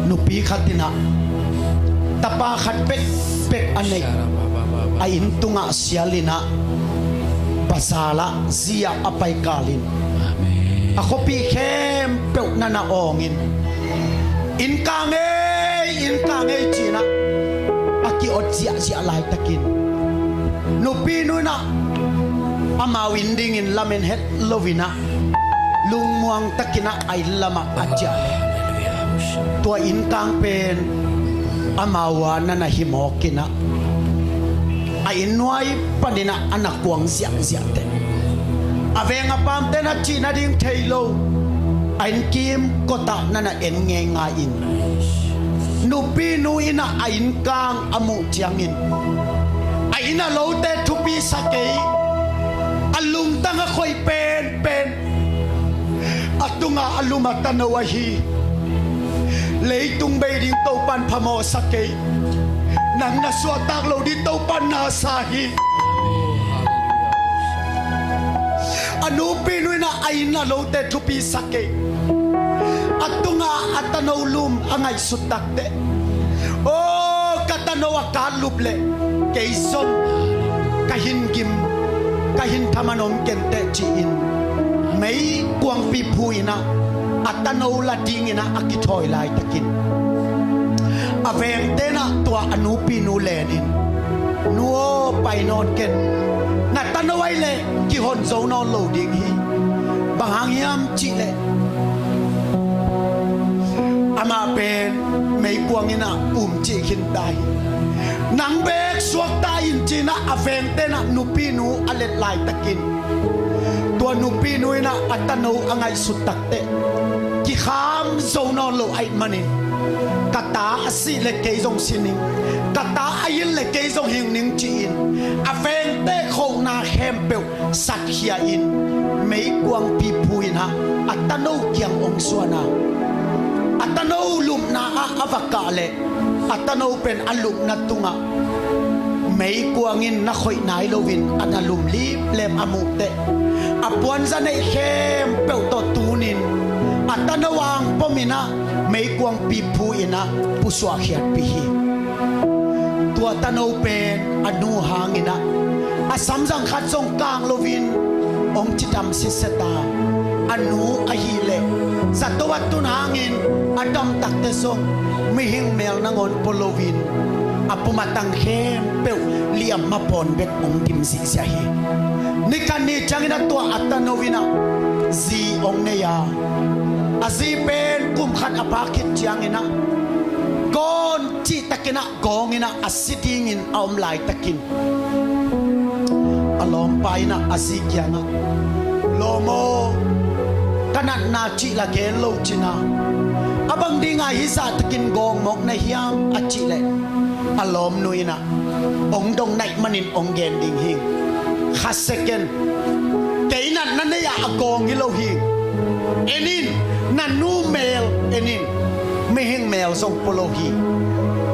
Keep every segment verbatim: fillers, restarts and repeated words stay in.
Nupi khat in ah tapa khat bekbek a neih, a inn tungah sial in ah, bazar ah zi ah a paikal in, a khuapi khempeuh na na awng in, "Inn kang ei, inn kang ei," ci-in ah a ki-ot ziahziah laitakin, nupinu in ah amau inn dingin lamen het lo in ah, lungmuang takin ah a inn lamah a ciah. Tua inn kang pen amau a na na hi mawk in ah, a inn nuai panin ah a na kuang ziahziah teh, a veng a pamte na cih nading thei lo, a inn kimkot ah na na en ngeingai in, nupinu in ah a inn kang a muh ciangin, a inn a lote thupi sa kei, a lungtang a khoih penpen, a tunga a lum a tano ahi, "Leitung bei ding Topan phamawh sa kei, nang na suahtak lo ding Topan na sa hi." A nupinu in ah a inn a lote thupi sa kei, a tunga a tano lum a ngaihsut takteh, "Aw, ka tano a katlup leh kei zong ka hin gim, ka hin thaman om kenteh," ci-in meikuangpi phu in ah a tano la dingin ah a kithawi laitakin, a vengte in ah tua a nupinu len in, "Nu aw, pai nawn ken, na tano ahih leh kihon zo nawn lo ding hi. Bang hang hiam cih leh amah pen meikuang in ah um cih khin ta hi. Nang bek suakta in," ci-in ah a vengte in ah nupinu a let laitakin, tua nupinu in ah a tano a ngaihsut takteh, "Kikham zo nawn lo ahih manin, ka ta a sih leh kei zong si ning, ka ta a hing leh kei zong hing ning," ci-in a vengte khohna khempeuh satkhia in, meikuangpi phu in ah a tano kiang hong suan a, a tano lupna ah a va kah leh, a tano pen a lupna tungah meikuang in na khoih nai loin a na lum liplem a muhteh, a puanza neih khempeuh tawh tunin a tano ang pom in ah meikuangpi phu in ah pusuahkhiatpih hi. Tua tano pen a nu hangin ah a samzang khat zong kang loin hong cidam sitset a, a nu ahih leh zato a tun hangin a dam takteh zong mihing mel nangawn pua loin a pum a tang khempeuh liamma pawn bek hong dim ziahziah hi. Ni khat ni ciangin ah tua a tano in ah zi hong nei a, a zi pen kum khat a pha khit ciangin ah gawn cihtakin ah gawng in ah a si dingin a om laitakin, a lawmpa in ah a zi kiangah, "Lawm aw, ka natna cih la gen lo cin a, a bang dinga hih zahtakin gawng mawk na hiam?" a cih leh, a lawmnu in ah, "Hong dong naih manin hong gen ding hi. Kha second, kei natna nei-a a gawng hi lo hi. En in, na nu mel en in, mihing mel zong pua lo hi.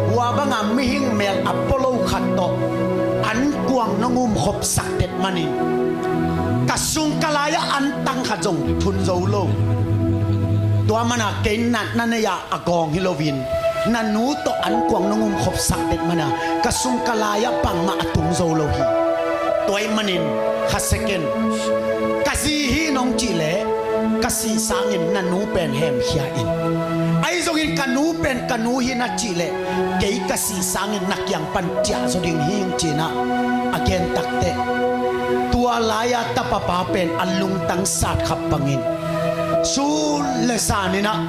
Hua banga mihing mel a pua lo khat tawh ankuang nong umkhopsak det manin ka sung ka lai-ah antang khat zong thun zo lo. Tua mana kei natna nei-a a gawng hi loin, na nu tawh ankuang nong umkhopsak det mana ka sung ka lai-ah bangmah a tung zo lo hi. Tua ahih manin, kha second, ka zi hi nong cih leh ka sih sangin na nu pen hemkhia in. Ahi zongin ka nu pen ka nu hi na cih leh kei ka sih sangin na kiang pan ciah zaw ding hi ing," ci-in ah a gen takteh, tua lai-a tapapa pen a lungtang sat khap bangin sun le zan in ah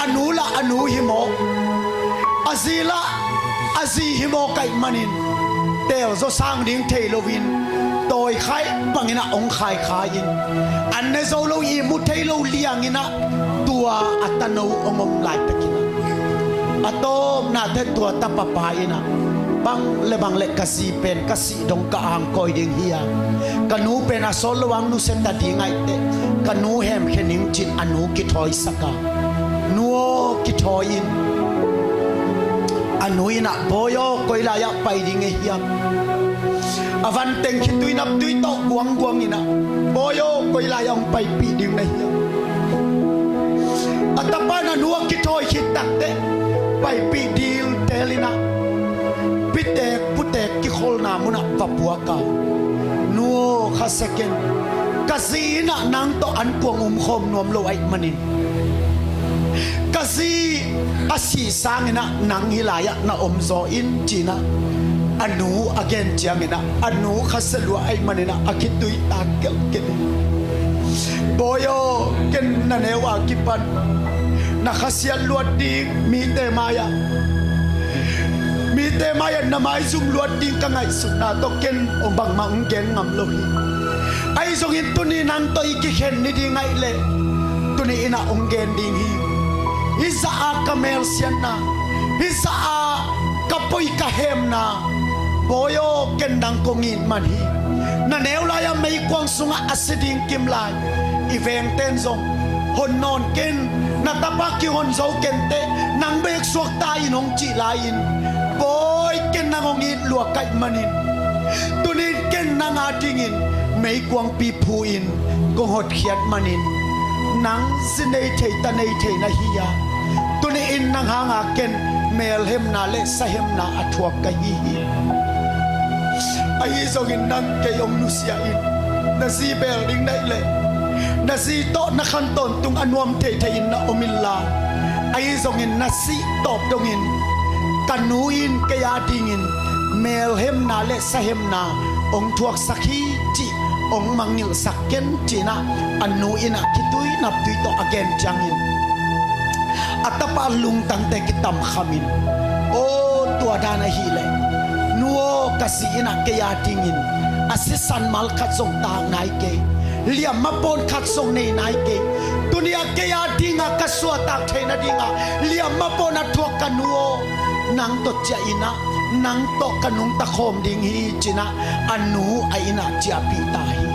a nu lah a nu hi mawk, a zi lah a zi hi mawk ahih manin, teel zaw sang ding thei loin tawikhai bangin ah hong khaikhai in, an ne zo lo ihmu thei lo liangin ah tua a tano hong om laitakin ah, a tawpna teh tua tapapa in ah, "Bang le bang le ka zi pen ka sih dong ka angkawi ding hi a, ka nu pen a sawt lo ang nusia ta ding ahih teh ka nu hemkhia ning," ci-in a nu kithawisak a, "Nu aw, kithawi in." A nu in ah, "Bawi aw, koi lai-ah pai ding na hiam?" A van teng khitui naptui tawh guangguang in ah, "Bawi aw, koi lai-ah hong paipih ding na hiam?" A tapa in a nu a kithawi khit takteh paipih dil tel in ah pitek putek kikholna munah va puak a, "Nu aw, Kha Sia ken, ka zi in ah nang tawh an kuang umkhawm nuam lo ahih manin ka zi a sih sangin ah nang hih lai-ah na omzaw in," ci-in ah a nu a gen ciangin ah a nu Kha Sia lua ahih manin ah a khitui tak kelhkelh in, "Bawi aw, ken na neu a kipan na khasiat luat ding, mite mai-ah, mite mai-ah na maizum luat ding ka ngaihsutna tawh ken bangmah hong gen ngam lo hi. Ahi zongin tuni nang tawh i kikhen ni ding ahih leh tuni in ah hong gen ding hi. Hih zah a ka melsiatna, hih zah a ka poi ka hemna, Bawi aw, ken nang kong it man hi. Na neu lai-a meikuang sungah a si ding kim lai i vengte'n zong hon nawn ken, na tapa kihon zo ken teh nang bek suakta in," hong cih lai-in, "Bawi, ken nang hong it lua ka hih manin tuni-in ken nang a dingin meikuangpi phu-in kong hotkhiat manin nang zi nei thei, ta nei thei na hi a, tuni-in nang hanga ken melhemna le sahemna a thuak ka hi hi. Ahi zongin nang kei hong nusia in, na zi bel ding na hih leh na zi tawh na khan tawntung a nuam theithei in na om inla, ahi zongin na sih tawp dongin ka nu in kei a dingin melhemna le sahemna hong thuaksak hi," cih hong mangngilhsak ken, ci-in ah a nu in ah khitui naptui tawh a gen ciangin a tapa lungtangte kitamkham in, "Aw, tua dan ahih leh, nu aw, ka zi in ah kei a dingin a sisan mal khat zong tak nai kei, liamma pawn khat zong nei nai kei. Tuni-ah kei a dinga ka suahtak theihna dinga liamma pawn a thuak ka nu aw, nang tawh ciah in ah nang tawh ka nungta khawm ding hi," ci-in ah a nu a inn ah ciahpih ta hi.